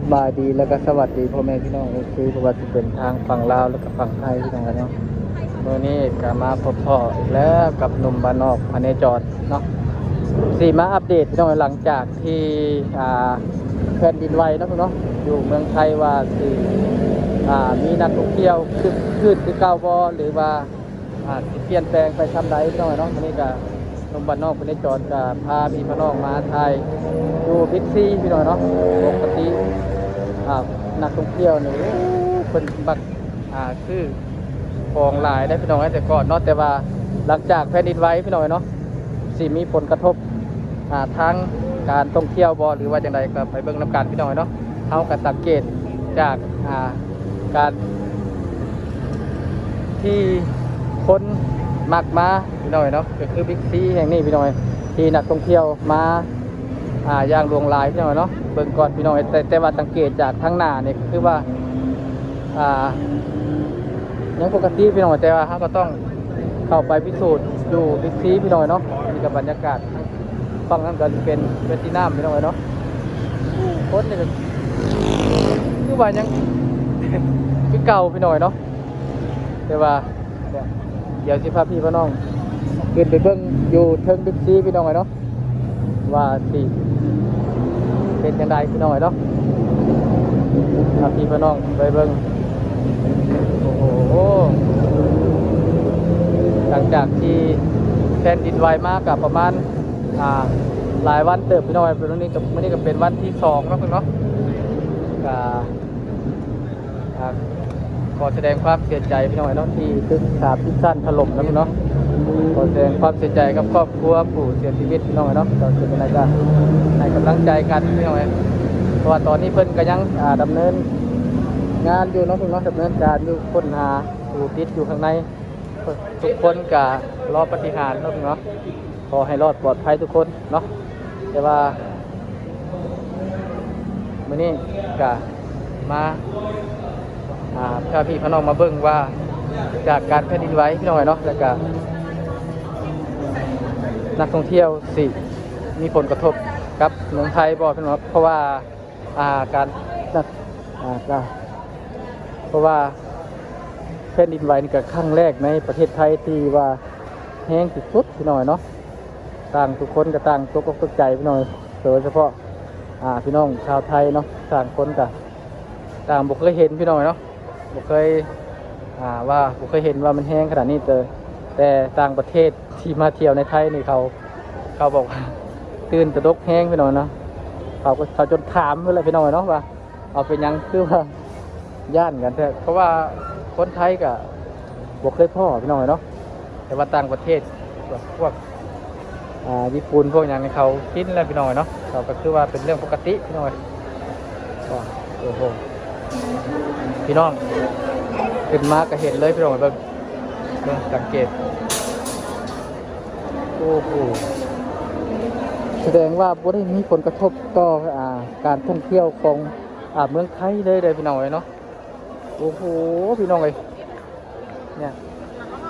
ສະບາຍດີ ແລະກະສະຫວັດດີພໍ່ແມ່ພີ່ນ້ອງເອັຟຊີ ບໍ່ວ່າຊິເປັນທາງຝັ່ງລາວ ແລະກະຝັ່ງໄທ ພີ່ນ້ອງເອີຍເນາະ. ມື້ນີ້ກະມາພົບພໍ້ອີກແລ້ວກັບໜຸ່ມບ້ານນອກພະເນຈອນເນາະ ຊິມາອັບເດດພີ່ນ້ອງ ຫຼັງຈາກທີ່ ອ່າ ແຜ່ນດິນໄຫວເນາະ ພີ່ນ້ອງເນາະ ຢູ່ເມືອງໄທວ່າຊິ ອ່າ ມີນັກທ່ອງທ່ຽວຄຶກຄື້ນຄືເກົ່າບໍ່ ຫຼືວ່າ ອາດຊິປ່ຽນແປງໄປຊ່ຳໃດ ພີ່ນ້ອງເອີຍເນາະ. ມື້ນີ້ກະໜຸ່ມບ້ານນອກພະເນຈອນກະພາພີ່ພານ້ອງມາຖ່າຍຢູ່ບິກຊີ ພີ່ນ້ອງເນາະ. ປົກກະຕິ ອາ ນັກທ່ອງທ່ຽວນີ້ ໂອ້ ເພິ່ນມັກ ອາ ຊື້ຂອງຫຼາຍໄດ໋ ພີ່ນ້ອງເອີຍ ແຕ່ກ່ອນເນາະ. ແຕ່ວ່າຫຼັງຈາກແຜ່ນດິນໄຫວ ພີ່ນ້ອງເອີຍເນາະ ຊິມີຜົນກະທົບ ອາ ທາງການທ່ອງທ່ຽວບໍ່ ຫຼືວ່າຈັ່ງໃດ ກະໄປເບິ່ງນຳກັນ ພີ່ນ້ອງເອີຍເນາະ. ເຮົາກະສັງເກດຈາກ ອາ ການທີ່ຄົນມັກມາ ພີ່ນ້ອງເອີຍເນາະ ກະຄືບິກຊີແຫ່ງນີ້ ພີ່ນ້ອງເອີຍ ທີ່ນັກທ່ອງທ່ຽວມາ ອາ ຢ່າງຫຼວງຫຼາຍ ພີ່ນ້ອງເອີຍເນາະ. ເບິ່ງກ່ອນ ພີ່ນ້ອງເອີຍ ແຕ່ ແຕ່ວ່າສັງເກດຈາກທາງໜ້ານີ້ ກະຄືວ່າ ອາ ຍັງປົກກະຕິ ພີ່ນ້ອງເອີຍ ແຕ່ວ່າເຮົາກະຕ້ອງເຂົ້າໄປພິສູດຢູ່ບິກຊີ ພີ່ນ້ອງເອີຍເນາະ. ນີ້ກະບັນຍາກາດ ຝັ່ງນັ້ນກະຊິເປັນແບບສີນ້ຳ ພີ່ນ້ອງເອີຍເນາະ. ຄົນນີ້ກະຄືວ່າຍັງຄືເກົ່າ ພີ່ນ້ອງເອີຍເນາະ. ແຕ່ວ່າ ດຽວຊິພາພີ່ພານ້ອງຂຶ້ນໄປເບິ່ງຢູ່ເທິງບິກຊີ ພີ່ນ້ອງເອີຍເນາະ ວ່າຊິເປັນຈັ່ງໃດ ພີ່ນ້ອງເອີຍເນາະ. ພາພີ່ພານ້ອງໄປເບິ່ງ ໂອ້ໂຫ ຫຼັງຈາກທີ່ແຜ່ນດິນໄຫວມາກະປະມານ ອ່າ ຫຼາຍວັນເຕີບ ພີ່ນ້ອງເອີຍ. ມື້ນີ້ກະ ມື້ນີ້ກະເປັນວັນທີສອງເນາະ ເພິ່ນເນາະ ກະ ອ່າ ຂໍສະແດງຄວາມເສຍໃຈ ພີ່ນ້ອງເອີຍເນາະ ທີ່ຕຶກສາມສິບຊັ້ນຖະຫຼົ່ມເນາະ ພີ່ນ້ອງເນາະ. ຂໍສະແດງຄວາມເສຍໃຈກັບຄອບຄົວຜູ້ເສຍຊີວິດ ພີ່ນ້ອງເອີຍເນາະ. ເຈົ້າເປັນຈັ່ງໃດກະໃຫ້ກຳລັງໃຈກັນ ພີ່ນ້ອງເອີຍ ເພາະວ່າຕອນນີ້ເພິ່ນກະຍັງ ອ່າ ດຳເນີນງານຢູ່ເນາະ ພີ່ນ້ອງເນາະ ດຳເນີນການຢູ່ ຄົ້ນຫາຜູ້ຕິດຢູ່ຂ້າງໃນ ທຸກຄົນກະລໍປາຕິຫານເນາະ ພີ່ນ້ອງເນາະ. ຂໍໃຫ້ລອດປອດໄພທຸກຄົນເນາະ. ແຕ່ວ່າມື້ນີ້ກະມາ ອ່າ ພາພີ່ພານ້ອງມາເບິ່ງວ່າ ຈາກການແຜ່ນດິນໄຫວ ພີ່ນ້ອງເອີຍເນາະ ແລ້ວກະນັກທ່ອງທ່ຽວຊິມີຜົນກະທົບກັບເມືອງໄທບໍ່ ພີ່ນ້ອງເນາະ. ເພາະວ່າ ອ່າ ການ ອ່າ ກະ ເພາະວ່າແຜ່ນດິນໄຫວນີ້ກະຄັ້ງແລກໃນປະເທດໄທທີ່ວ່າແຮງທີ່ສຸດ ພີ່ນ້ອງເນາະ. ຕ່າງ ທຸກຄົນກະຕ່າງຕົກອົກຕົກໃຈ ພີ່ນ້ອງ ໂດຍສະເພາະ ອ່າ ພີ່ນ້ອງຊາວໄທເນາະ ຕ່າງຄົນກະຕ່າງບໍ່ເຄີຍເຫັນ ພີ່ນ້ອງເນາະ ບໍ່ເຄີຍ ອ່າ ວ່າບໍ່ເຄີຍເຫັນວ່າມັນແຮງຂະໜາດນີ້. ແຕ່ ແຕ່ຕ່າງປະເທດທີ່ມາທ່ຽວໃນໄທນີ້ ເຂົາ ເຂົາບອກວ່າຕື່ນຕະໜົກແຮງ ພີ່ນ້ອງເນາະ. ເຂົາກະ ເຂົາຈົນຖາມພຸ້ນແຫຼະ ພີ່ນ້ອງເນາະ ວ່າ ເອົາ ເປັນຫຍັງຄືວ່າຢ້ານກັນແທ້ ເພາະວ່າຄົນໄທກະບໍ່ເຄີຍພໍ້ ພີ່ນ້ອງເອີຍເນາະ. ແຕ່ວ່າຕ່າງປະເທດ ພວກ ອ່າ ຍີ່ປຸ່ນ ພວກຫຍັງນີ້ ເຂົາກິນແລ້ວ ພີ່ນ້ອງເອີຍເນາະ. ເຂົາກະຄືວ່າເປັນເລື່ອງປົກກະຕິ ພີ່ນ້ອງເອີຍ. ໂອ້ໂຫ ພີ່ນ້ອງ ຂຶ້ນມາກະເຫັນເລີຍ ພີ່ນ້ອງເອີຍ ເບິ່ງ ເບິ່ງ ສັງເກດ ໂອ້ໂຫ ສະແດງວ່າບໍ່ໄດ້ມີຜົນກະທົບຕໍ່ ອ່າ ການທ່ອງທ່ຽວຂອງ ອ່າ ເມືອງໄທເລີຍເດີ ພີ່ນ້ອງເອີຍເນາະ. ໂອ້ໂຫ ພີ່ນ້ອງເອີຍ ເນຍ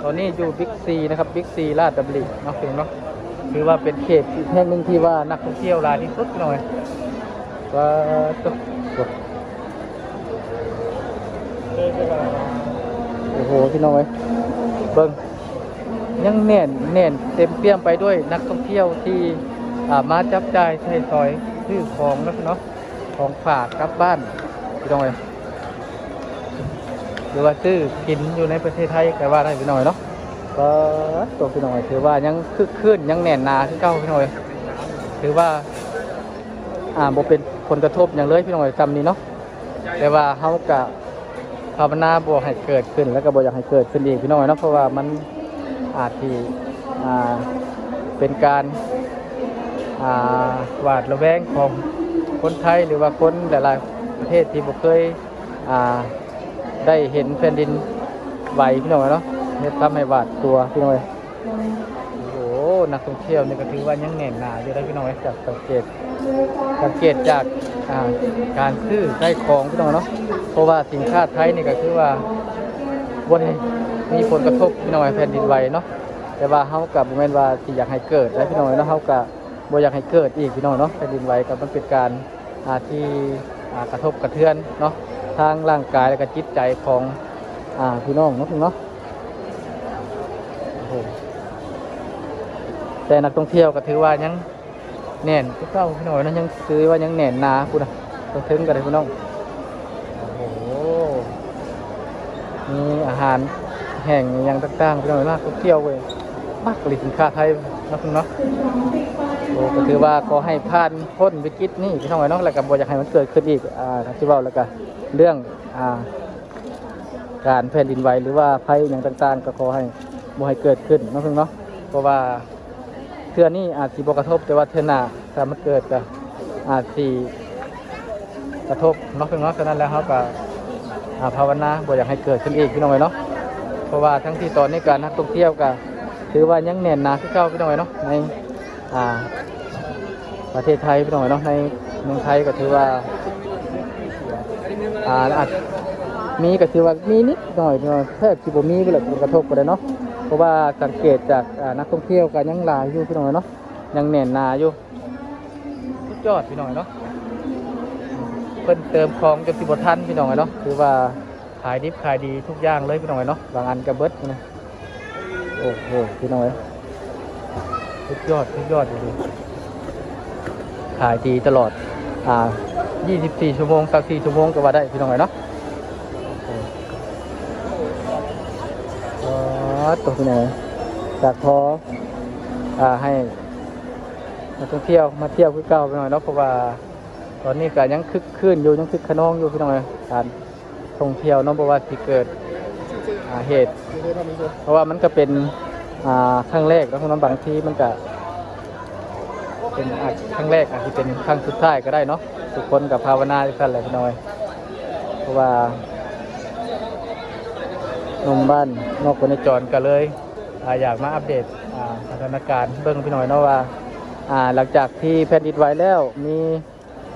ຕອນນີ້ຢູ່ບິກຊີນະຄັບ ບິກຊີລາດດຳລິເນາະ ພີ່ນ້ອງເນາະ. ຖືວ່າເປັນເຂດອີກແຫ່ງໜຶ່ງທີ່ວ່ານັກທ່ອງທ່ຽວຫຼາຍທີ່ສຸດ ພີ່ນ້ອງເອີຍ. ປາດໂທ້ ໂອ້ໂຫ ພີ່ນ້ອງເອີຍ ເບິ່ງ ຍັງແໜ້ນ ແໜ້ນເຕັມປ່ຽມໄປດ້ວຍນັກທ່ອງທ່ຽວທີ່ ອ່າ ມາຈັບຈ່າຍໃຊ້ສອຍຊື້ຂອງເນາະ ພີ່ນ້ອງເນາະ. ຂອງຝາກກັບບ້ານ ພີ່ນ້ອງເອີຍ ຫຼືວ່າຊື້ກິນຢູ່ໃນປະເທດໄທກະວ່າໄດ້ ພີ່ນ້ອງເອີຍເນາະ. ປາດໂທ້ ພີ່ນ້ອງເອີຍ ຖືວ່າຍັງຄຶກຄື້ນ ຍັງແໜ້ນໜາຄືເກົ່າ ພີ່ນ້ອງເອີຍ. ຖືວ່າ ອ່າ ບໍ່ເປັນຜົນກະທົບຫຍັງເລີຍ ພີ່ນ້ອງເອີຍ ຊ່ຳນີ້ເນາະ. ແຕ່ວ່າເຮົາກະ ພາວະນາບໍ່ໃຫ້ເກີດຂຶ້ນ ແລ້ວກະບໍ່ຢາກໃຫ້ເກີດຂຶ້ນອີກ ພີ່ນ້ອງເອີຍເນາະ. ເພາະວ່າມັນອາດຊິ ອ່າ ເປັນການ ອ່າ ຫວາດລະແວງຂອງຄົນໄທ ຫຼືວ່າຄົນຫຼາຍໆປະເທດທີ່ບໍ່ເຄີຍ ອ່າ ໄດ້ເຫັນແຜ່ນດິນໄຫວ ພີ່ນ້ອງເອີຍເນາະ ເຮັດທຳໃຫ້ຫວາດກົວ ພີ່ນ້ອງເອີຍ. ໂອ້ ນັກທ່ອງທ່ຽວນີ້ກະຖືວ່າຍັງແໜ້ນໜາຢູ່ເດີ ພີ່ນ້ອງເອີຍ. ຈາກສັງເກດ ສັງເກດຈາກ ອ່າ ການຊື້ຂາຍຂອງ ພີ່ນ້ອງເນາະ ເພາະວ່າສິນຄ້າໄທນີ້ກະຄືວ່າບໍ່ໄດ້ມີຜົນກະທົບ ພີ່ນ້ອງເອີຍ ແຜ່ນດິນໄຫວເນາະ. ແຕ່ວ່າເຮົາກະບໍ່ແມ່ນວ່າຊິຢາກໃຫ້ເກີດໄດ໋ ພີ່ນ້ອງເອີຍເນາະ ເຮົາກະບໍ່ຢາກໃຫ້ເກີດອີກ ພີ່ນ້ອງເນາະ. ແຜ່ນດິນໄຫວກະມັນເປັນການ ອ່າ ທີ່ ອ່າ ກະທົບກະເທືອນເນາະ ທາງຮ່າງກາຍ ແລະກະຈິດໃຈຂອງ ອ່າ ພີ່ນ້ອງເນາະ ເນາະ. ໂອ້ໂຫ ແຕ່ນັກທ່ອງທ່ຽວກະຖືວ່າຍັງ ແໜ້ນຄືເກົ່າພີ່ນ້ອງເນາະ ຍັງຖືວ່າຍັງແໜ້ນໜາພຸ້ນນະ ເທິງໆ ກະໄດ້ພີ່ນ້ອງ. ໂອ້ໂຫ ມີອາຫານແຫ້ງອີ່ຫຍັງຕ່າງໆ ພີ່ນ້ອງເນາະ ນັກທ່ອງທ່ຽວເວີຍ ມັກອີ່ຫຼີສິນຄ້າໄທເນາະ ເນາະ. ໂອ້ ກະຖືວ່າຂໍໃຫ້ຜ່ານພົ້ນວິກິດນີ້ພີ່ນ້ອງເນາະ ແລ້ວກະບໍ່ຢາກໃຫ້ມັນເກີດຂຶ້ນອີກ ອ່າ ກະຊິເວົ້າແລ້ວກະເລື່ອງ ອ່າ ການແຜ່ນດິນໄຫວ ຫຼືວ່າໄພອີ່ຫຍັງຕ່າງໆ ກະຂໍໃຫ້ບໍ່ໃຫ້ເກີດຂຶ້ນເນາະ ເນາະ ເພາະວ່າ ເທື່ອນີ້ອາດຊິບໍ່ກະທົບ ແຕ່ວ່າເທື່ອໜ້າຖ້າມັນເກີດກະອາດຊິກະທົບເນາະ ເນາະ. ສະນັ້ນແລ້ວເຮົາກະ ອາ ພາວະນາບໍ່ຢາກໃຫ້ເກີດຂຶ້ນອີກພີ່ນ້ອງເອີຍເນາະ ເພາະວ່າທັງທີ່ຕອນນີ້ກະນັກທ່ອງທ່ຽວກະຖືວ່າຍັງແໜ້ນໜາຄືເກົ່າພີ່ນ້ອງເອີຍເນາະ ໃນ ອາ ປະເທດໄທພີ່ນ້ອງເອີຍເນາະ ໃນເມືອງໄທກະຖືວ່າ ອາ ອາດມີກະຖືວ່າມີນິດໜ້ອຍເນາະ ແທບຊິບໍ່ມີເລີຍ ຜົນກະທົບກະໄດ້ເນາະ ເພາະວ່າສັງເກດຈາກ ອາ ນັກທ່ອງທ່ຽວກະຍັງຫຼາຍຢູ່ພີ່ນ້ອງເອີຍເນາະ ຍັງແໜ້ນໜາຢູ່. ສຸດຍອດພີ່ນ້ອງເອີຍເນາະ ເພິ່ນເຕີມຂອງຈົນຊິບໍ່ທັນພີ່ນ້ອງເອີຍເນາະ ຖືວ່າຂາຍດິບຂາຍດີທຸກຢ່າງເລີຍພີ່ນ້ອງເອີຍເນາະ ບາງອັນກະເບິດນະ. ໂອ້ໂຫ ພີ່ນ້ອງເອີຍ ສຸດຍອດ ສຸດຍອດອີ່ຫຼີ ຂາຍດີຕະຫຼອດ ອາ ຊາວສີ່ຊົ່ວໂມງ ຊາວສີ່ຊົ່ວໂມງກະວ່າໄດ້ພີ່ນ້ອງເອີຍເນາະ. ໂອ້ໂຫ ໂຕພີ່ນ້ອງເອີຍ ກະຂໍ ອາ ໃຫ້ນັກທ່ອງທ່ຽວມາທ່ຽວຄືເກົ່າພີ່ນ້ອງເນາະ ເພາະວ່າຕອນນີ້ກະຍັງຄຶກຄື້ນຢູ່ ຍັງຄຶກຂະນອງຢູ່ພີ່ນ້ອງເອີຍ ການ ທ່ອງທ່ຽວເນາະ ບໍ່ວ່າຊິເກີດ ອາ ເຫດ ເພາະວ່າມັນກະເປັນ ອາ ຄັ້ງແລກເນາະ ບາງທີມັນກະເປັນ ອາ ຄັ້ງແລກ ອາດຊິເປັນຄັ້ງສຸດທ້າຍກະໄດ້ເນາະ ທຸກຄົນກະພາວະນາຈັ່ງຊັ້ນແຫຼະພີ່ນ້ອງເອີຍ ເພາະວ່າໜຸ່ມບ້ານນອກໂພນະຈອນກະເລີຍ ອາ ຢາກມາອັບເດດ ອາ ສະຖານະການເບິ່ງພີ່ນ້ອງເນາະ ວ່າ ອາ ຫຼັງຈາກທີ່ແຜ່ນດິນໄຫວແລ້ວມີ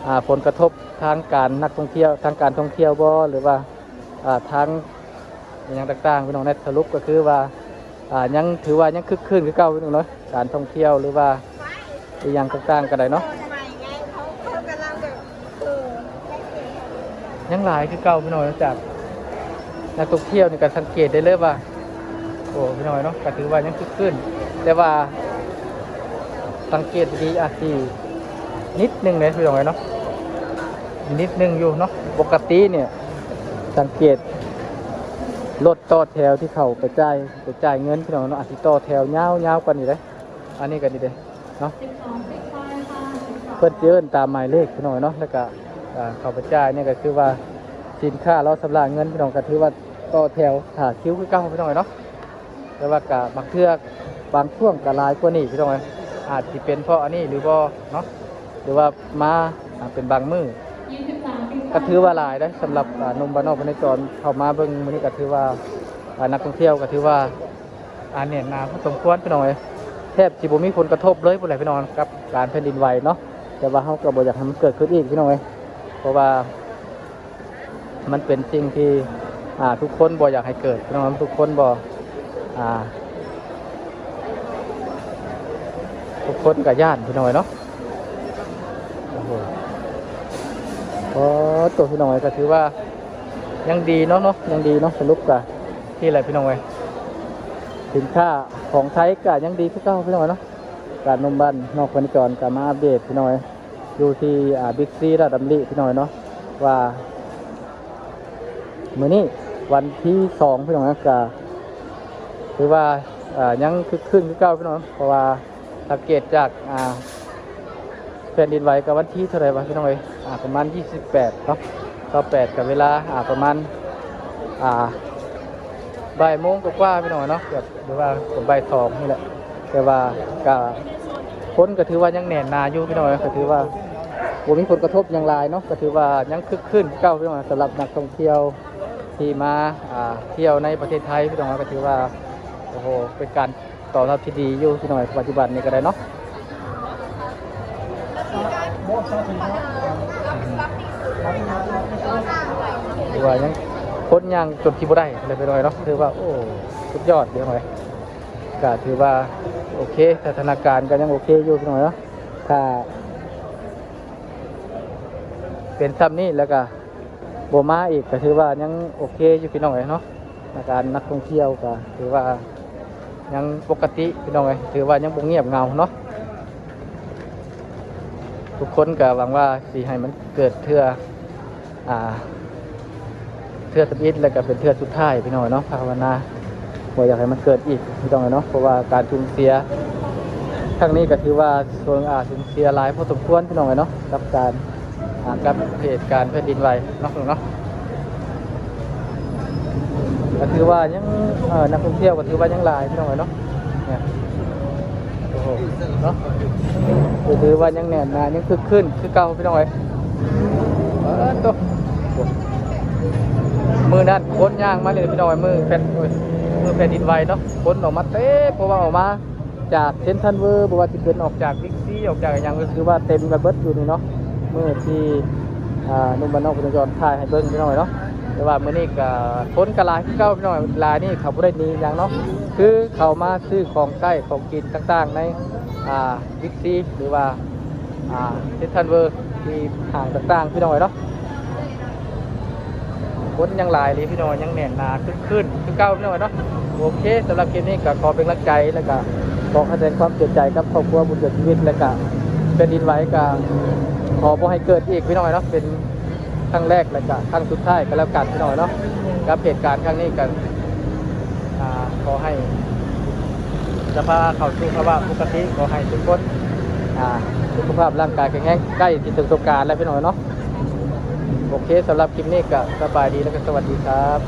ອາ ຜົນກະທົບທາງການນັກທ່ອງທ່ຽວ ທາງການທ່ອງທ່ຽວບໍ່ ຫຼືວ່າ ອາ ທາງອີ່ຫຍັງຕ່າງໆ ພີ່ນ້ອງເນາະ ສະຫຼຸບກະຄືວ່າ ອາ ຍັງຖືວ່າຍັງຄຶກຄື້ນຄືເກົ່າພີ່ນ້ອງເນາະ ການທ່ອງທ່ຽວ ຫຼືວ່າອີ່ຫຍັງຕ່າງໆ ກະໄດ້ເນາະ ຍັງຫຼາຍຄືເກົ່າພີ່ນ້ອງເນາະ ຈາກ ນັກທ່ອງທ່ຽວນີ້ກະສັງເກດໄດ້ເລີຍວ່າ ໂອ້ ພີ່ນ້ອງເນາະ ກະຖືວ່າຍັງຄຶກຄື້ນ ແຕ່ວ່າສັງເກດດີໆ ອາດຊິນິດໜຶ່ງເດ້ພີ່ນ້ອງເນາະ ນິດໜຶ່ງຢູ່ເນາະ ປົກກະຕິນີ້ສັງເກດລົດຕໍ່ແຖວທີ່ເຂົ້າໄປຈ່າຍ ໄປຈ່າຍເງິນພີ່ນ້ອງເນາະ ອາດຊິຕໍ່ແຖວຍາວໆ ກວ່ານີ້ເດ້ ອັນນີ້ກະນີ້ເດ້ ເນາະ ເພິ່ນຊິເອີ້ນຕາມໝາຍເລກພີ່ນ້ອງເນາະ ແລ້ວກະ ອາ ເຂົ້າໄປຈ່າຍນີ້ກະຄືວ່າສິນຄ້າລໍຊຳລະເງິນພີ່ນ້ອງ ກະຖືວ່າຕໍ່ແຖວຖ້າຄິວຄືເກົ່າພີ່ນ້ອງເນາະ ແຕ່ວ່າກະບາງເທື່ອບາງຊ່ວງກະຫຼາຍກວ່ານີ້ພີ່ນ້ອງ ອາດຊິເປັນເພາະອັນນີ້ຫຼືບໍ່ເນາະ ຫຼືວ່າມາ ອາ ເປັນບາງມື້ ກະຖືວ່າຫຼາຍເດ້ ສຳລັບ ອາ ໜຸ່ມບ້ານນອກພະເນຈອນເຂົ້າມາເບິ່ງມື້ນີ້ກະຖືວ່າ ອາ ນັກທ່ອງທ່ຽວກະຖືວ່າ ອາ ແໜ້ນໜາພໍສົມຄວນພີ່ນ້ອງເອີຍ ແທບຊິບໍ່ມີຜົນກະທົບເລີຍພຸ້ນແຫຼະພີ່ນ້ອງ ກັບການແຜ່ນດິນໄຫວເນາະ ແຕ່ວ່າເຮົາກະບໍ່ຢາກໃຫ້ມັນເກີດຂຶ້ນອີກພີ່ນ້ອງເອີຍ ເພາະວ່າມັນເປັນສິ່ງທີ່ ອາ ທຸກຄົນບໍ່ຢາກໃຫ້ເກີດພີ່ນ້ອງ ທຸກຄົນບໍ່ ອາ ທຸກຄົນກະຢ້ານພີ່ນ້ອງເອີຍເນາະ. ໂອ້ໂຫ ໂອ້ ໂຕພີ່ນ້ອງເອີຍ ກະຖືວ່າຍັງດີເນາະ ເນາະ ຍັງດີເນາະ ສະຫຼຸບກະທີ່ແຫຼະພີ່ນ້ອງເອີຍ ສິນຄ້າຂອງໄທກະຍັງດີຄືເກົ່າພີ່ນ້ອງເອີຍເນາະ. ການໜຸ່ມບ້ານນອກພະເນຈອນກະມາອັບເດດພີ່ນ້ອງເອີຍ ຢູ່ທີ່ ອາ ບິກຊີລາດດຳລິພີ່ນ້ອງເອີຍເນາະ ວ່າມື້ນີ້ວັນທີສອງພີ່ນ້ອງເອີຍ ກະຖືວ່າ ອາ ຍັງຄຶກຄື້ນຄືເກົ່າພີ່ນ້ອງ ເພາະວ່າ ສັງເກດຈາກ ອາ ແຜ່ນດິນໄຫວກະວັນທີເທົ່າໃດວະພີ່ນ້ອງເອີຍ ອາ ປະມານຊາວແປດເນາະ ຊາວແປດກະເວລາ ອາ ປະມານ ອາ ບ່າຍໂມງກວ່າໆ ພີ່ນ້ອງເນາະ ເກືອບ ຫຼືວ່າກະບ່າຍສອງນີ້ແຫຼະ ແຕ່ວ່າກະຄົນກະຖືວ່າຍັງແໜ້ນໜາຢູ່ພີ່ນ້ອງເອີຍ ກະຖືວ່າບໍ່ມີຜົນກະທົບຫຍັງຫຼາຍເນາະ ກະຖືວ່າຍັງຄຶກຄື້ນຄືເກົ່າພີ່ນ້ອງ ສຳລັບນັກທ່ອງທ່ຽວທີ່ມາ ອາ ທ່ຽວໃນປະເທດໄທພີ່ນ້ອງ ກະຖືວ່າ ໂອ້ໂຫ ເປັນການ ຕອບຮັບທີ່ດີຢູ່ພີ່ນ້ອງ ປັດຈຸບັນນີ້ກະໄດ້ເນາະ ຖືວ່າຍັງຄົນຍ່າງຈົນຊິບໍ່ໄດ້ເລີຍພີ່ນ້ອງເນາະ ຖືວ່າ ໂອ້ ສຸດຍອດພີ່ນ້ອງເອີຍ ກະຖືວ່າໂອເຄ ສະຖານະການກະຍັງໂອເຄຢູ່ພີ່ນ້ອງເນາະ ຖ້າ ເຫັນຊ່ຳນີ້ແລ້ວກະບໍ່ມາອີກ ກະຖືວ່າຍັງໂອເຄຢູ່ພີ່ນ້ອງເອີຍເນາະ. ອາການນັກທ່ອງທ່ຽວກະຖືວ່າຍັງປົກກະຕິພີ່ນ້ອງເອີຍ ຖືວ່າຍັງບໍ່ງຽບເຫງົາເນາະ. ທຸກຄົນກະຫວັງວ່າຊິໃຫ້ມັນເກີດເທື່ອ ອ່າ ເທື່ອທຳອິດ ແລ້ວກະເປັນເທື່ອສຸດທ້າຍພີ່ນ້ອງເນາະ. ພາວະນາບໍ່ຢາກໃຫ້ມັນເກີດອີກພີ່ນ້ອງເນາະ ເພາະວ່າການສູນເສຍຄັ້ງນີ້ກະຖືວ່າສູນ ອ່າ ສູນເສຍຫຼາຍພໍສົມຄວນພີ່ນ້ອງເນາະ ກັບການ ອ່າ ກັບເຫດການແຜ່ນດິນໄຫວເນາະ ເນາະ. ກະຖືວ່າຍັງ ເອີ ນັກທ່ອງທ່ຽວກະຖືວ່າຍັງຫຼາຍພີ່ນ້ອງເອີຍເນາະ. ໂອ້ໂຫ ເນາະ ກະຖືວ່າຍັງແໜ້ນໜາ ຍັງຄຶກຄື້ນຄືເກົ່າພີ່ນ້ອງເອີຍ. ເອີ ໂຕ ມື້ນັ້ນຄົນຍ່າງມາເລີຍພີ່ນ້ອງເອີຍ ມື້ແຜ່ນ ໂອ້ຍ ມື້ແຜ່ນດິນໄຫວເນາະ ຄົນອອກມາເຕັມ ເພາະວ່າອອກມາຈາກເຊັນທຣານເວີ ບໍ່ວ່າຊິເປັນອອກຈາກບິກຊີ ອອກຈາກຫຍັງ ກະຄືວ່າເຕັມກັນເບິດຢູ່ນີ້ເນາະ. ມື້ທີ່ ອ່າ ໜຸ່ມບ້ານນອກເພິ່ນຍ້ອນຖ່າຍໃຫ້ເບິ່ງພີ່ນ້ອງເອີຍເນາະ. ແຕ່ວ່າມື້ນີ້ກະຄົນກະຫຼາຍຄືເກົ່າພີ່ນ້ອງເອີຍ ຫຼາຍນີ້ເຂົາບໍ່ໄດ້ໜີຫຍັງເນາະ ຄືເຂົາມາຊື້ຂອງໃຊ້ຂອງກິນຕ່າງໆໃນ ອ່າ ບິກຊີ ຫຼືວ່າ ອ່າ ເຊັນທຣານເວີ ທີ່ຫ້າງຕ່າງໆພີ່ນ້ອງເອີຍເນາະ. ຄົນຍັງຫຼາຍເລີຍພີ່ນ້ອງ ຍັງແໜ້ນໜາຄຶກຄື້ນຄືເກົ່າພີ່ນ້ອງເນາະ. ໂອເຄ ສຳລັບຄລິບນີ້ກະຂໍເປັນກຳລັງໃຈ ແລ້ວກະຂໍສະແດງຄວາມເສຍໃຈກັບຄອບຄົວຜູ້ເສຍຊີວິດ ແລ້ວກະແຜ່ນດິນໄຫວ ກະຂໍບໍ່ໃຫ້ເກີດອີກພີ່ນ້ອງເນາະ ເປັນຄັ້ງແລກ ແລ້ວກະຄັ້ງສຸດທ້າຍກະແລ້ວກັນພີ່ນ້ອງເນາະ. ກັບເຫດການຄັ້ງນີ້ກະ ອ່າ ຂໍໃຫ້ສະພາເຂົ້າສູ່ພາວະປົກກະຕິ ຂໍໃຫ້ທຸກຄົນ ອ່າ ສຸຂະພາບຮ່າງກາຍແຂງແຮງ ໃກ້ຊິເຖິງສົງການແລ້ວພີ່ນ້ອງເນາະ. ໂອເຄ ສຳລັບຄລິບນີ້ກະສະບາຍດີ ແລ້ວກະສະຫວັດດີຄັບ.